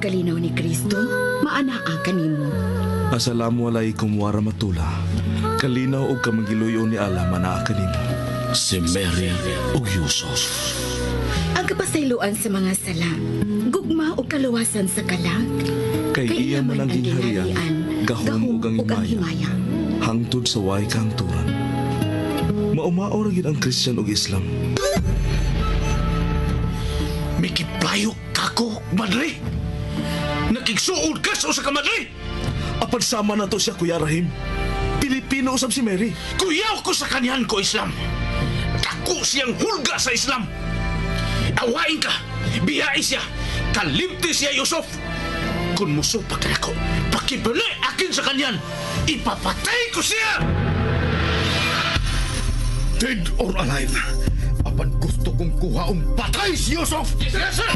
kalinaw ni Kristo, maanaa kanimo. Assalamu alaikum warahmatullah. Kalinaw og kamangiluyo ni Allah manaa kanimo. Si Mary ug Yusuf. Ang kapasayloan sa mga sala, gugma ug kaluwasan sa kalag. Kay iya man ang gingharian, gahom ug ang himaya. Hangtod sa way kahangturan. Maumao ra gyud ang Christian ug Islam. Mikiplayo kako, madre. Nakigsuod ka sa usa ka madre. Apan sama na to siya, Kuya Rahim. Pilipino usab si Mary. Kuyaw ko sa kanyan ko, Islam. Dako siyang hulga sa Islam. Awain ka, biyai siya, kalimti siya, Yusuf. Kung musupak na ako, pakibali akin sa kanyan, ipapatay ko siya! Dead or alive, apan gusto kong kuhaong patay si Yusuf! Yes, sir!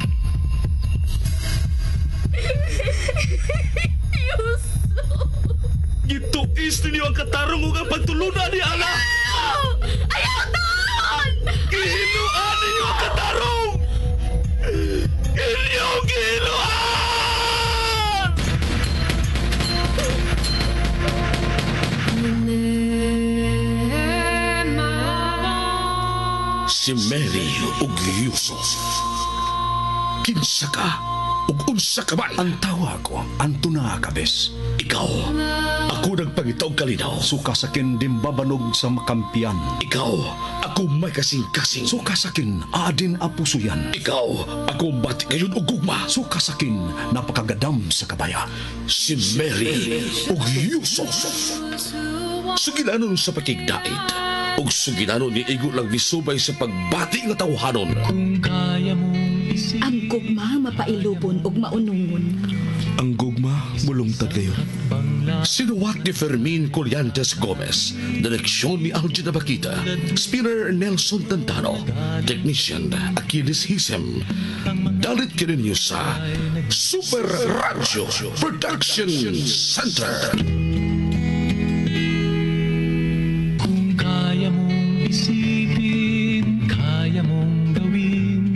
Yusuf! Gituis ninyo ang katarong ug ang pagtulunan ni Allah! Ayaw taon! Gihinuan ninyo ang katarong! Inyong gihinuan! Si Mary ug Yusuf. Kinsa ka ug unsa ka man? Ang tawa ko, Antona Cabes. Ikaw, ako nagpangita og kalinaw. Suka sakin dimbabanog sa makampiyan. Ikaw, ako may kasing-kasing. Suka sakin adin apusuyan. Ikaw, ako bati ngayon og gugma. Suka sakin napakagadam sa kabaya. Si Mary ug Yusuf. Sugilanon sa pakigdait ug sugilanon ni igo lang misubay sa pagbati nga tawhanon. Kung kaya mong isipin Ang gugma mapailubon ug maunungon. Ang gugma mulungtad kayo. Sinuwat ni Fermin Collantes Gomez, direksyon ni Algin Abakita, spinner Nelson Tantano, technician Achilles Hisem. Dalit kininyo sa Super Radio Production Center. Kung kaya mong isipin, kaya mong gawin.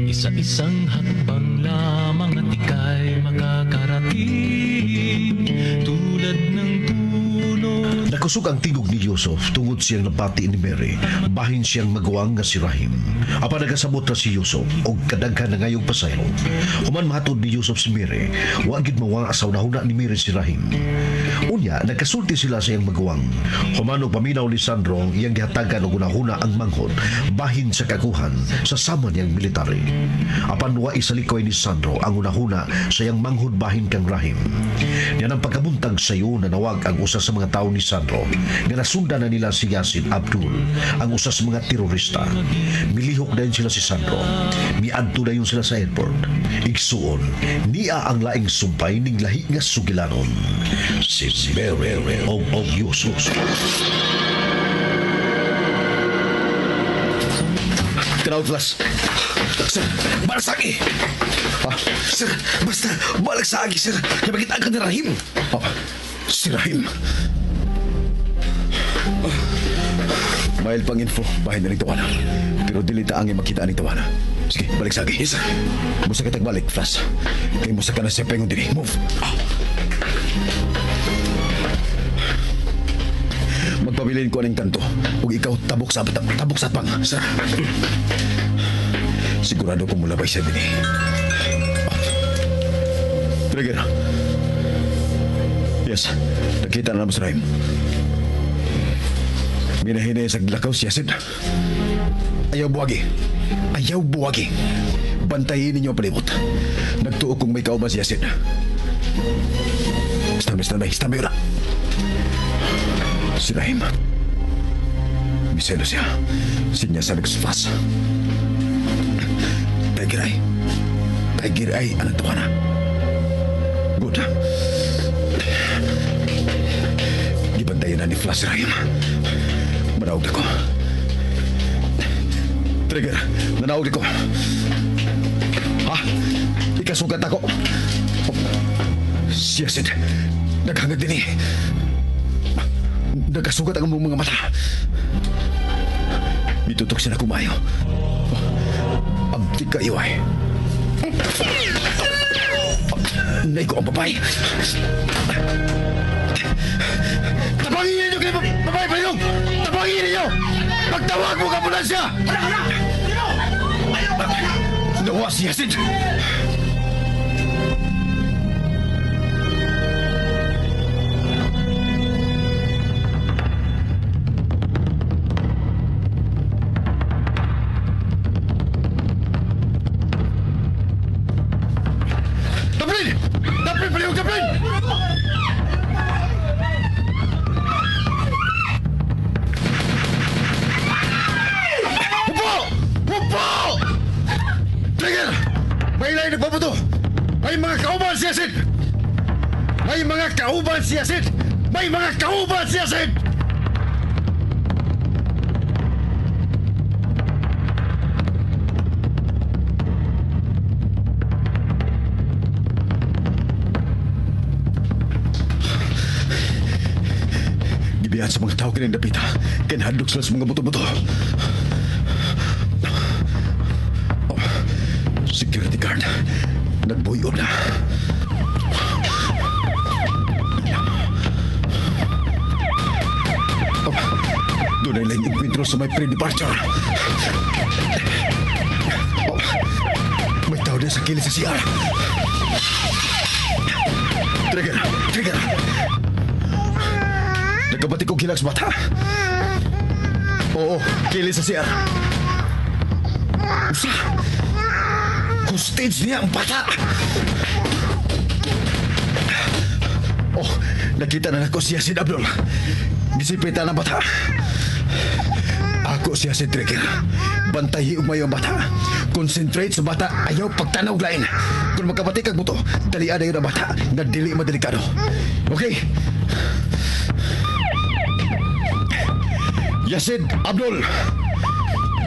Isa-isang hakbang lamang at ika'y makakarating. Tulad ng puno. Nakusog ang tingog ni Yusuf tungod siyang nabati ni Mary. Bahin siyang maguwang nga si Rahim. Apan nagasabot na si Yusuf og kadaghan na ngayong pasaylo. Human mahatod ni Yusuf si Mary, wa gid mawa sa unahuna ni Mary si Rahim. Unya, nagkasulti sila sa iyang maguwang. Human og paminaw ni Sandro, iyang gihatagan og unahuna ang manghod bahin sa kakuhan sa sama niyang military. Apan wa isalikoy ni Sandro ang unahuna sa iyang manghod bahin kang Rahim. Niyan ang pagkabuntag sayo na nawag ang usa sa mga tao ni Sandro nga nasundan na nila si Yasin Abdul, ang usa sa mga terorista. Milihok dayon sila si Sandro. Miadto dayon sila sa airport. Igsuon, niya ang laing sumpay ning lahi nga sugilanon. Si Mary og Yusuf. Tanaw, Flash. Sir, balik sa agi. Ha? Sir, basta balik sa agi, sir. Kaya makita ka ni Rahim. Oh, si Rahim. Mahal pang info, bahin na rin tawana. Pero dili ta angay makita aning tawana. Sige, balik sa agi. Yes, sir. Musa ka tagbalik, Flash. Kay musa ka na sa pengon diri. Move. Magpabilin ko aning kanto. Ug ikaw tabok sa tabok sa pang. Sir. Sigurado kong mulabay siya dinhi. Trigger. Yes, nakita na naman si Rahim. Minahinay sa lakaw si Yasin. Ayaw buwagi. Ayaw buwagi. Bantayin ninyo ang palibot. Nagtuo kong may kauban si Yasin. Stand by, stand by, stand by ura. Si Rahim. Miselo siya. Sinya sa nagsuspas. Tiger Eye. Tiger Eye, anong tawa na? Good. Gibantayan na ni Flash Rahim. Manaog na ko. Trigger, nanaog ko. Ha? Ikasugat ako. Siya, Sid. Naghangad din eh. Nagkasugat ang among mga mata. Mitutok siya na kumayo. Abdi kayo ay. Naigo ang babae. Tabangin ninyo kayo, babae palihog! Tabangin ninyo! Pagtawag mo ka ambulansya! Nawa si Yasin! Taplin! Taplin! Palihog! Taplin! Hupo! Hupo! Trigger! May lain nagpaputo! May mga kauban si Yasin! May mga kauban si Yasin! May mga kauban si Yasin! Gibihan sa mga tao kining dapita. Kinahadlok sila sa mga buto-buto. Oh, security guard. Nagbuyo na. Oh, doon ay lang enkwentro sa may pre-departure. Oh, may tao din sa kilid sa CR. Trigger! Trigger! Nagkabati kong kilak sa bata. Oo, kilid sa CR. Usa! Hostage niya ang bata! Oh, nakita na nako si Yasin Abdul. Gisipitan ang bata. Ako siya si Trigger. Bantayi umayo ang bata. Concentrate sa bata. Ayaw pagtanaw lain. Kung magkabati kag buto, dalian na yun ang bata na dili madelikado. Okay? Yasin Abdul,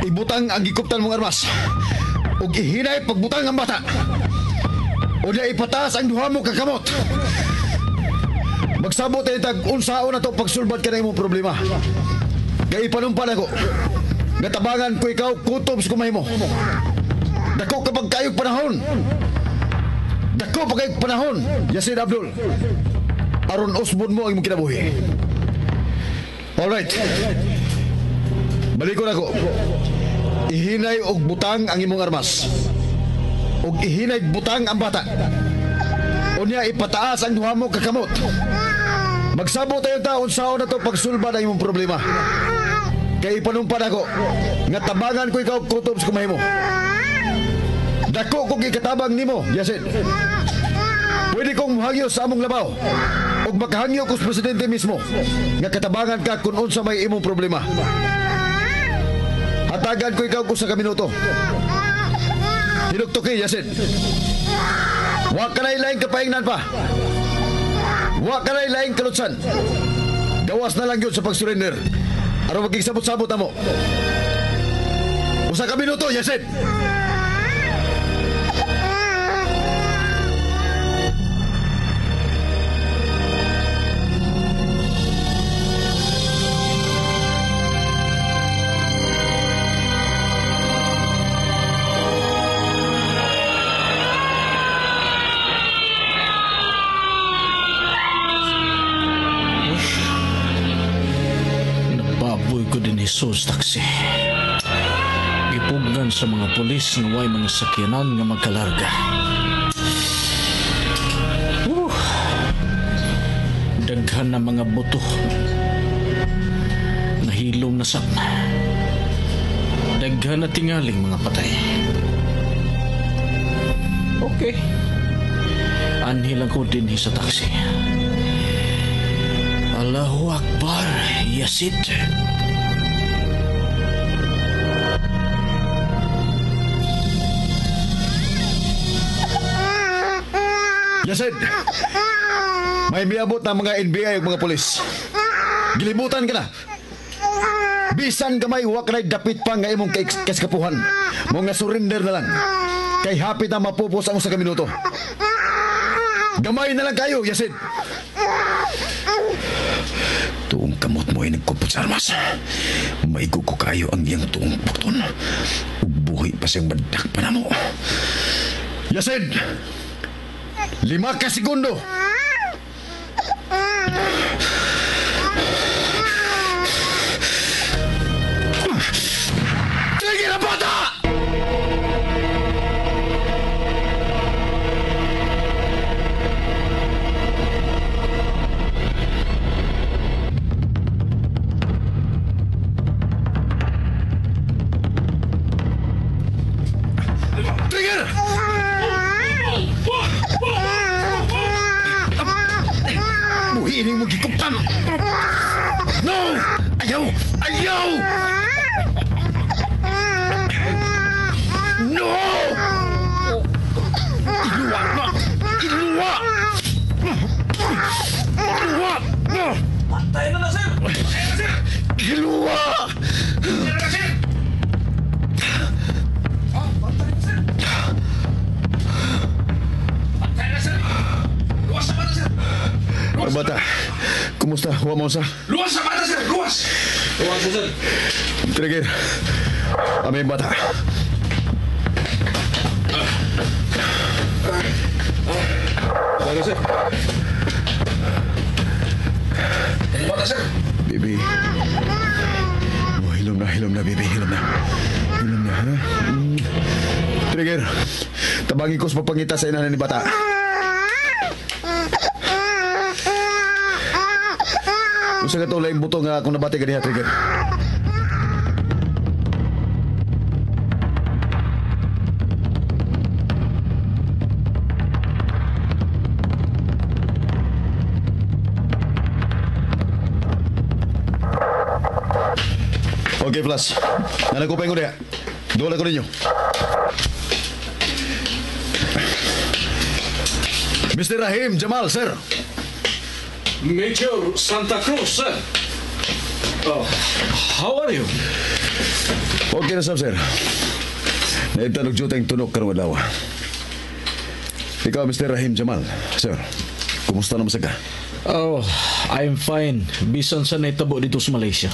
ibutang ang gikuptan mong armas. Ug ihinay pagbutang ang bata. Unya ipataas ang duha mo kakamot. Magsabot tayo tag unsaon na to pagsulbad ka na imong problema. Kay ipanumpan ako. Natabangan ko ikaw kutob sa kumahimo. Dako kapag kayog panahon. Dako pa kayog panahon, Yasin Abdul. Aron usbon mo ang imong kinabuhi. Alright. Balikon ako. Ihinay og butang ang imong armas. Og ihinay butang ang bata. Unya ipataas ang duha mo kakamot. Magsabot tayo taon saon na to pagsulba na imong problema. Kay ipanumpan ako nga tabangan ko ikaw kutob sa kumahimo. Dako kong ikatabang nimo, Yasin. Pwede kong muhangyo sa among labaw. Og makahangyo ko sa presidente mismo nga katabangan ka kung unsa may imong problema. Hatagan ko ikaw usa ka minuto. Hinugtuki, Yasin. Wa ka na'y laing kapaingnan pa. Wa ka na'y laing kalutsan. Gawas na lang yun sa pag-surrender. Aron magkigsabot-sabot amo. Usa ka minuto, Yasin. Nababoy ko din Jesus taksi. Gipugnan sa mga pulis nga way mga sakyanan nga magkalarga. Daghan na mga buto. Nahilom na sap. Daghan na tingaling mga patay. Okay. Anhi lang ko din sa taksi. Allahu Akbar, Yasid. Yasid, may miabot na mga NBI ug mga pulis. Gilibutan ka na. Bisan gamay wa kanay dapit pa nga imong kaskapuhan. Mo nga surrender na lang. Kay hapit na mapupos ang usa ka minuto. Gamay na lang kayo, Yasid. Tuong kamot mo ay nagkupot sa armas. Maigo ko kayo ang iyang tuong bukton. Ug buhi pa siyang madakpan na mo. Yasid! 5 ka segundo. Trigger ang bata! Trigger! Buhiin mo gikuptan! No! Ayaw! Ayaw! No! Iluwa na! Iluwa! Iluwa! Patay na na, sir! Patay na, sir! Iluwa! Patay na, sir! Ah, patay na, sir! Patay na, sir! Luwas sa bata, sir! Ang bata, kumusta? Huwa mo sa? Luwas sa bata, sir! Luwas! Luwas, sir! Trigger, aming bata. Patay na, sir! Bata, sir! Baby. Oh, hilom na, baby. Hilom na. Hilom na, ha? Trigger, tabangin ko sa papangita sa inahan ni bata. Usa ka to laing buto nga akong nabati ganiha, Trigger. Okay, Flash. Nanagupay ko niya. Doon ko ninyo. Mr. Rahim Jamal, sir. Major Santa Cruz, sir. Oh, how are you? Okay na, sir. Naibtan og jutang tunok karong adlaw. Ikaw, Mr. Rahim Jamal, sir. Kumusta naman sa ka? Oh, I'm fine. Bisan sa naitabo dito sa Malaysia.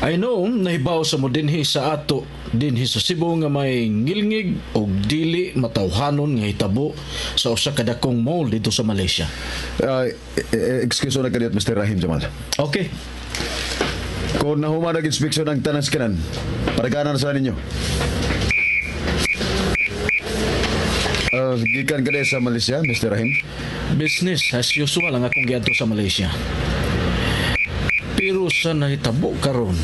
I know, nahibaw sa mo dinhi sa ato, dinhi sa Cebu nga may ngilngig og dili matawhanon nga hitabo sa usa ka dakong mall dito sa Malaysia. Excuse na kadiyot, Mr. Rahim Jamal. Okay. Kung nahuman ang inspeksyon ng tanan sa kanan, paragana na sa ninyo. Gikan ka sa Malaysia, Mr. Rahim? Business as usual ang akong giadto sa Malaysia. Pero sa nahitabo karon,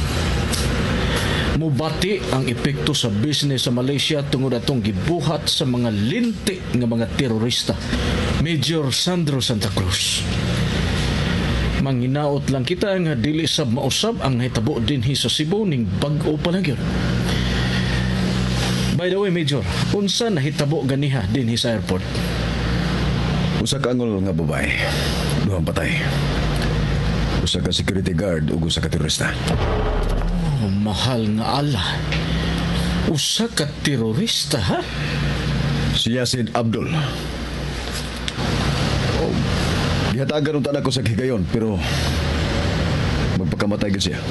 mubati ang epekto sa business sa Malaysia tungod atong gibuhat sa mga linti nga mga terorista. Major Sandro Santa Cruz. Manginaot lang kita nga dili sab mausab ang nahitabo dinhi sa Cebu ning bag-o pa lang yun. By the way, Major, unsa nahitabo ganiha dinhi sa airport? Usa ka angol nga babae, duhang patay. Usa ka security guard ug usa ka terorista. Oh, mahal nga Allah. Usa ka terorista, ha? Si Yasin Abdul. Oh, gihatagan unta nako sa higayon pero magpakamatay gyud siya.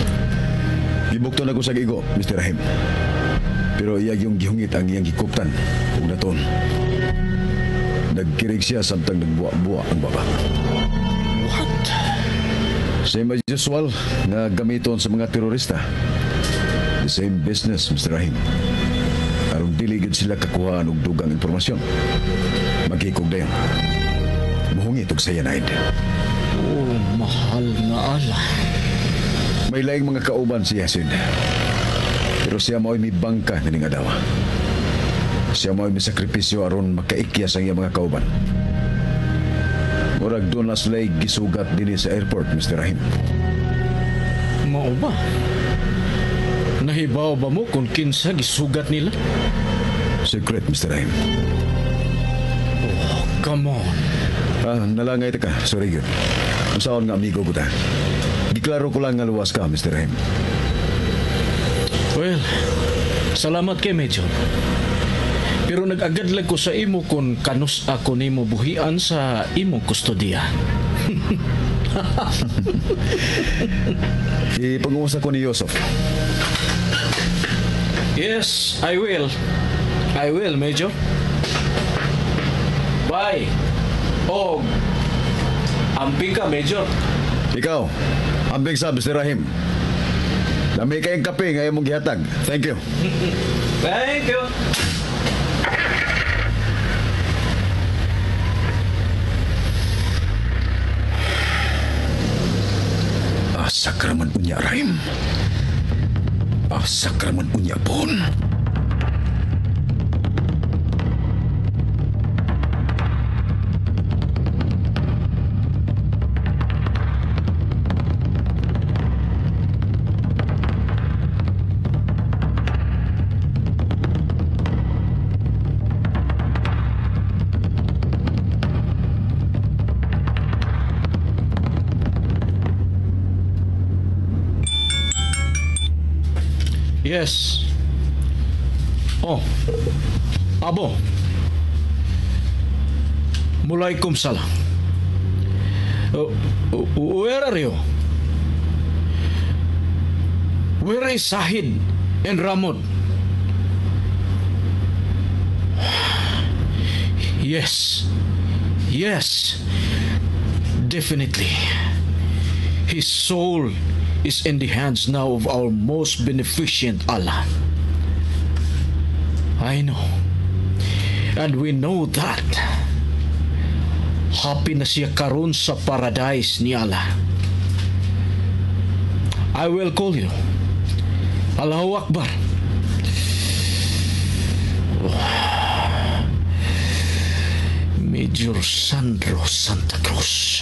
Gibukton ako sa igo, Mr. Rahim. Pero iya yung gihungit ang iyang gikuptan ug naton. Nagkirig siya samtang nagbuwa-buwa ang baba. What? Same as usual nga gamiton sa mga terorista. The same business, Mr. Rahim. Aron dili gid sila kakuhaan og dugang impormasyon. Magkikog dayon. Muhungit og cyanide. Oh, mahal nga Allah. May laing mga kauban si Yasin. Pero siya mao'y may bangka nining adlaw. Siya mao'y may sakripisyo aron makaikyas ang iyang mga kauban. Murag doon na sila'y gisugat dinhi sa airport, Mr. Rahim. Mao ba? Nahibaw ba mo kung kinsa gisugat nila? Secret, Mr. Rahim. Oh, come on. Nalangay ta ka. Sorry, yun. Unsaon nga amigo ko ta? Giklaro ko lang nga luwas ka, Mr. Rahim. Well, salamat kay Major. Pero nag-agad lang ko sa imo kung kanus ako nimo buhian sa imong kustodiya. Ipag-uusap ko ni Yusuf. Yes, I will. I will, Major. Bye. Og amping ka, Major. Ikaw, ambing sa Mr. Rahim. Dami kayong kape nga imong gihatag. Thank you. Thank you. Asa ka raman unya, Rahim? Asa ka raman unya, Pon? Yes. Oh. Abo. Mulaikum salam. Where are you? Where is Sahid and Ramod? Yes. Yes. Definitely. His soul is in the hands now of our most beneficent Allah. I know. And we know that. Happy na siya karon sa paradise ni Allah. I will call you. Allahu Akbar. Major Sandro Santa Cruz.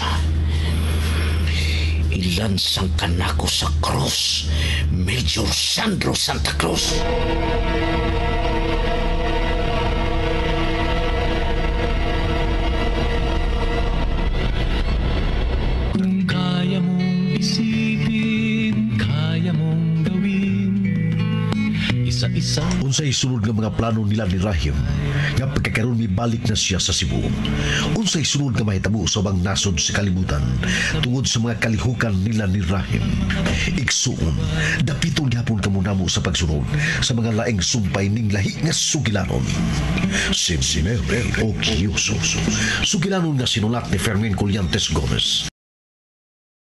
Ilansang ka nako sa cross, Major Sandro Santa Cruz. Kung kaya mong isipin, kaya mong gawin. Isa-isa. Unsay sulod nga mga plano nila ni Rahim nga pagkakaroon mibalik na siya sa Cebu. Unsay sulod nga mahitabo sa ubang nasod sa kalibutan tungod sa mga kalihukan nila ni Rahim. Igsuon, dapiton gihapon kamo namo sa pagsunod sa mga laing sumpay ning lahi nga sugilanon. Si Mary o Yusuf. Sugilanon nga sinulat ni Fermin Collantes Gomez.